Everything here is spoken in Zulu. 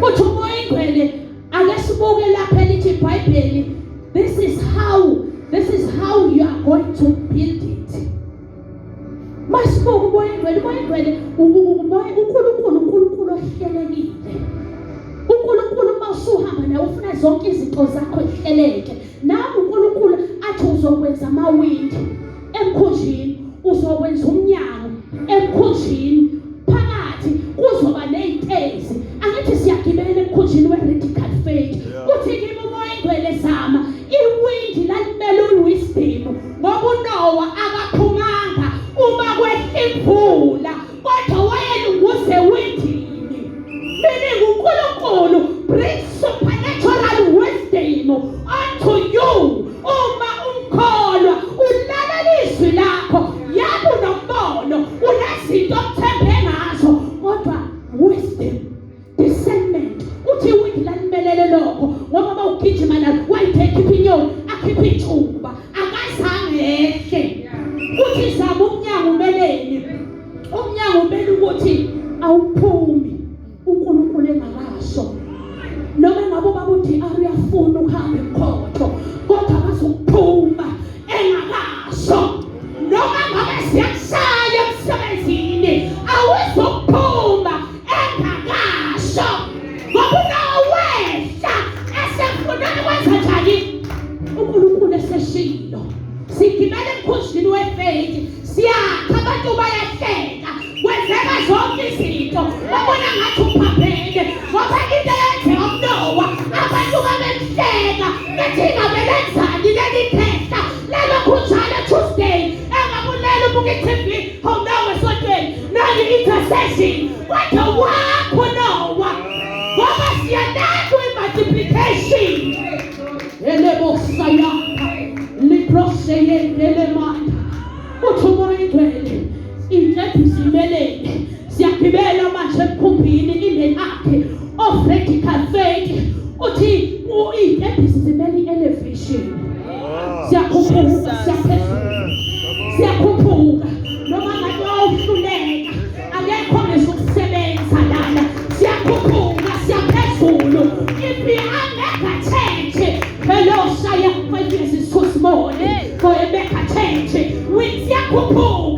Uthi uMoya oyiNgcwele, ake sibuke lapha elithi iBhayibheli, this is how you are going to build it. Masibuke uMoya oyiNgcwele. UMoya oyiNgcwele, uMoya uNkulunkulu, uNkulunkulu ohlelekile. UNkulunkulu uma usuhamba naye ufuna zonke izinto zakho zihleleke. Nawe uNkulunkulu athi uzokwenza amawindi emkhunjini, uzokwenza umnyango emkhunjini, phakathi kuzoba nezitezi. Angithi siyagibela emkhunjini we-radical faith? Uthi kimi uMoya oyiNgcwele, zama iwindi lalimele uwisdom, ngoba uNoah akaphumanga uma kwehla imvula, kodwa wayelunguze ewindini, meaning uNkulunkulu brings supernatural wisdom unto you uma umkholwa, ulalela izwi lakho. Yabo, unombono, unezinto othembe ngazo, kodwa wisdom, discernment. Uthi iwindi lalimelele lokho, ngoba mawugijima nalo wayithe ekhipha inyoni, akhipha ijuba, akazange ehle. Uthi zama umnyango umeleni? Umnyango umele ukuthi awuphumi uNkulunkulu engakasho. Noma ngabe ubaba uthi uyafuna ukuhamba emkhotho, kodwa akazukuphuma engakasho. Noma ngabe siyakushaya emsebenzini, awuzukuphuma engakasho, ngoba unawehla esefuna ukwenza njani uNkulunkulu eseshilo. Sigibele emkhunjini wefaith, siyakha, abantu bayahleka, kwenzeka zonke izinto, babona ngathi uphaphene, ngoba into eyenzeka kuNowa, abantu babemhleka bethi ngabe lenzani leli khehla lalokhu njalo Tuesday engabulela ubuka i-TV, hawu, esontweni nani intercession, kodwa wakho Nowa, ngoba siyanakwa i-multiplication elebosayaka liproseyendelemanda. Uthi uMoya oyiNgcwele iy'tebhisi imeleni. Siyagibela manje emkhumbini in the ark of radical faith. Uthi iy'tebhisi zimele i-elevation. Siyakhuphuka, siyaphezulu, siyakhuphuka. Noma ngabe wawuhluleka, akekho ngisho ukusebenza lana, siyakhuphuka, siyaphezulu. If we are mega church, hello, shaya, 5 years is too small for a mega church. We siyakhuphuka.